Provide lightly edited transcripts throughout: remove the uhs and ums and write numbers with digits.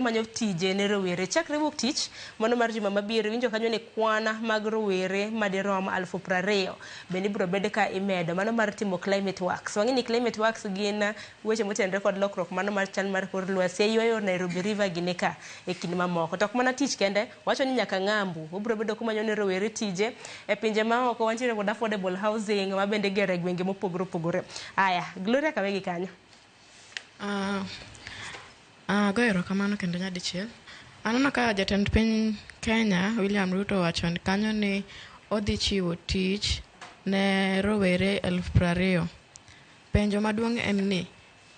Manyo tije ne rowere chakre wuok tich mano mar juma mabiro. Iwinjo kanyo ni kwan mag rowere madirom 20,000 bende ibiro bed ka imedo mano mar timo climate works. Wang'e ni climate works gin weche motenore kod lokruok mano mar chal mar kor lwasi, ywayo Nairobi River gini ka e kind mamoko. To ok mana tich kende, wacho ni nyaka ng'ambu obiro bedo kumanyo ne rowere tije e pinje maoko. Wantiere kod affordable housing ma bende igero e gwenge mopogore opogore. Aya, Gloria, kawegi kanyo. Ago erokamano kendo nyadichiel. Aneno ka jatend piny Kenya William Ruto owacho kanyo ni odhi chiwo tich ne rowere 20,000. Penjo maduong' en ni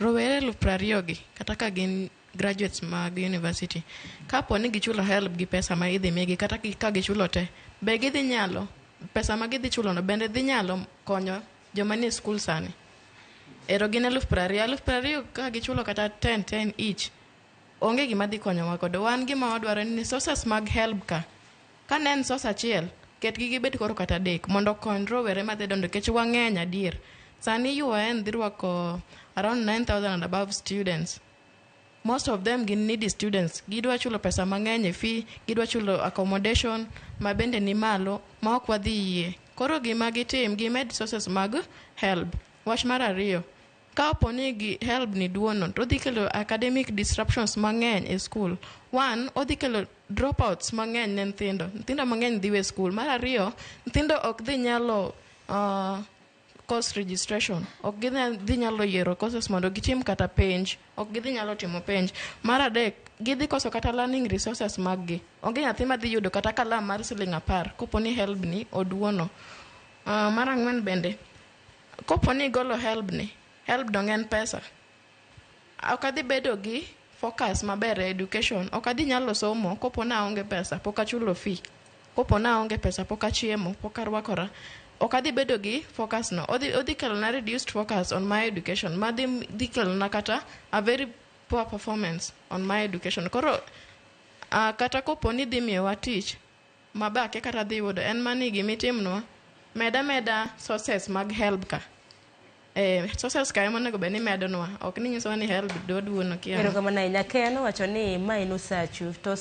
rowere 20,000 gi, kata ka gin graduates mag university, kapo ni gichulo HELB gi pesa ma idhi migi, kata ka gichulo te, be gidhi nyalo pesa ma gidhi chulo no bende dhi nyalo konyo joma nie skul sani? Ero gin 20,000, 20,000 ka gichulo kata 10 10 each, onge gima dhi konyowa godo. Wan gima wadwaro ni sources mag HELB ka ne en source achiel, ketgi gibed koro kata adek mondo okony rowere madhi donjo, nikech wang'eny adier. Sani UoN dhi rwako around 9000 and above students. Most of them gin needy students. Gidwa chulo pesa mang'eny e fee, gidwa chulo accommodation ma bende ni malo ma ok wadhi yie. Koro gima gitim, gimed sources mag HELB. Wach mar ariyo, ka opo ni gi HELB ni duono, to odhi kelo academic disruptions mang'eny e school. One, odhi kelo dropouts mang'eny ne nyithindo. Nyithindo mang'eny dhi we school. Mar ariyo, nyithindo ok dhi nyalo course registration. Ok gidhi nyalo yiero courses mondo gitim kata penj. Ok gidhi nyalo timo penj. Mar adek, gidhi koso kata learning resources mag gi. Onge nyathi madhi yudo kata kalam mar siling 10 kopo ni HELB ni oduono. Mar ang'wen bende, kopo ni igolo HELB ni, HELB dong en pesa. Ok adhi bedo gi focus maber e education. Ok adhi nyalo somo kopo ni aonge pesa, pok achulo fee. Kopo ni aonge pesa, pok achiemo, pok arwakora. Ok adhi bedo gi focus no. Odhi kelona reduced focus on my education. Ma dhi kelona kata a very poor performance on my education. Koro kata kopo ni dhi miyowa tich, ma be akia kata dhi yudo, en mani gimitimnwa, meda meda sources mag HELB ka. Sources ka ema onego bed ni medonwa. Ok ni nyisowa ni HELB dwa duono kia. Erokamano ahinya. Ken owacho ni ma en osachu to